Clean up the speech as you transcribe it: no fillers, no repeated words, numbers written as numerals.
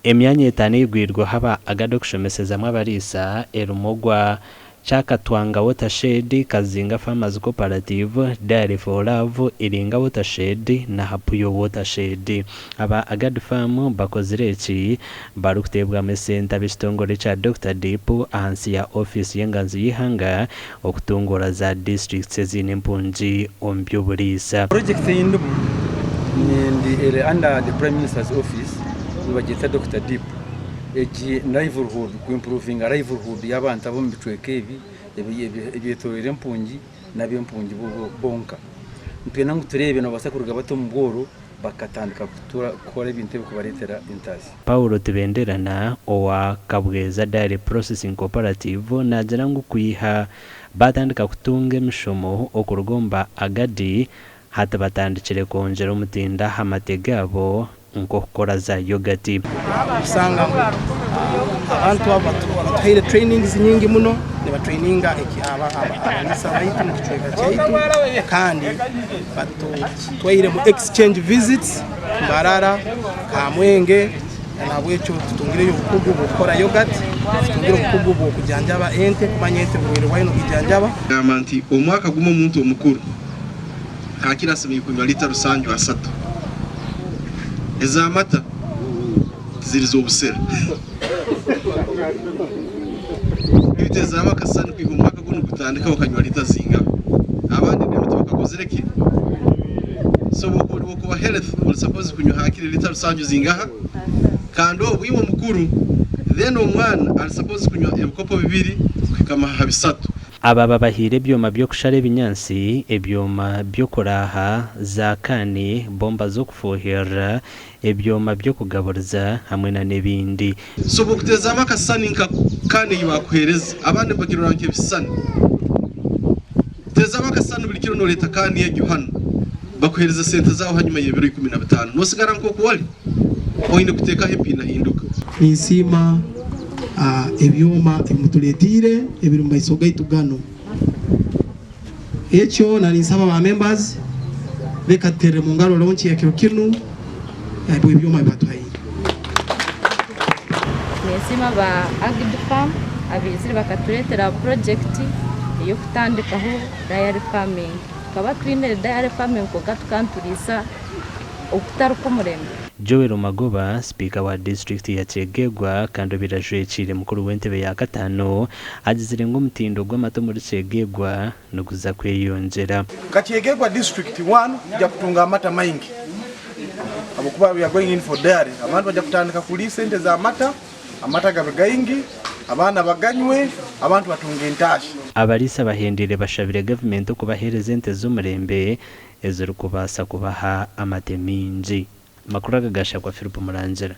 Emyanya etaano eigwirweho aba AGADI okushomesezamu abariisa erimu ogwa Kyakatwanga Watershed, Kazinga Farmers Cooperative, Dairy for Love, Iringa Watershed na Hapuyo Watershed. Aba AGADI Farm bakozire eki barikuteebwamu esente ab'ekitongore ekya Dokita Deep ahansi ya ofiisi y'enganzi y'eihanga okutunguura za disiturikiti eziine empungi omu by'oburiisa. Purojekiti ei ndimu ndi eri under the Prime Minister's office nibagyeta Dokita Deep. Egi ni livelihood, ku improvinga livelihood y'abantu ab'omu bicweka ebi ebyetoroire empungi n'ab'empungi bonka. Nitwenda ngu tureebe nibabaasa kuruga bata omu bworo bakatandika kukora ebintu ebirikubareetera entaasya. Paul Tibenderana owa Kabweza Dairy Processing Cooperative naagira ngu kwiha baatandika kutunga emishomo okuruga omu ba AGADI, hati batandikire kwongyera omutindo aha mate gaabo nk'okukora za yogati. Kusanga ngu abantu abo batuhaire trainings nyingi muno, nibatraininga abariisa baitu omu kicweka kyaitu kandi batutwaire omu exchange visits Mbarara, Kamwenge nahabwekyo tutungireyo obukugu bw'okukora yogati, tutungire obukugu bw'okujanjaba ente, kumanya ente oburwaire bwayo n'okugijanjaba. Gamba nti, Omwaka gumwe omuntu omukuru hakiri asemeriire kunywa lita rusanju asatu ez'amata tiziri z'obusera. Baitu ez'amakasani kwiha omwaka gunu gutandika bakanywa lita zingaha? Abandi nemu tibakakozire ki? So obu okuba health ori suppose kunywa hakiri lita rusanju zingaha? Kandi obu iwe omukuru then omwana ari suppose kunywa ebikopo bibiri kuhika aha bisatu. Aba babahaire ebyoma by'okushara ebinyaatsi, ebyoma by'okuraaha, za kaani, bomba z'okufuuhirira, ebyoma by'okugaburiza hamwe na n'ebindi. So obwokutezamu akasisani nka kaani eyi bakuhereza, abandi nibagirora nk'ebisisani. Tezamu akasisani buli kiro noreeta kaani egyo hanu, bakuhereze sente zaawe hanyuma y'ebiro 15. Nosigara nk'oku wali? Oine kuteekaho empindahinduka. Ninsiima ebyoma ebi mutureeteire ebiri omu maiso gaitu ganu. Ekyo na ninsaba ba members reka tuterere mu ngaro launch ya kiro kinu ahabw'ebyoma ebi batuhaire. Ninsiima aba Agrifarm abaizire bakatureetera purojekiti ey'okutandikaho dairy farming. Tukaba twine dairy farming kwonka tukaba nituriisa okutari kw'omurembe. Joel Magoba, Sipiika wa disiturikiti ya Kyegegwa kandi obaire ajwekiire mukuru w'entebe ya kataano agizire ngu omutindo gw'amata omuri Kyegegwa niguza kweyongyera. Nka Kyegegwa district one tuja kutunga amata maingi habwokuba we are going in for dairy abantu baja kutandika kuriisa ente za mata, amata gabe gaingi, abaana baganywe, abantu batunge entaasha. Abariisa bahendeire bashabire gavumenti okubaheereza ente z'omurembe ezirikubaasa kubaha amate maingi. Amakuru aga gaashakwa Philip Murangira.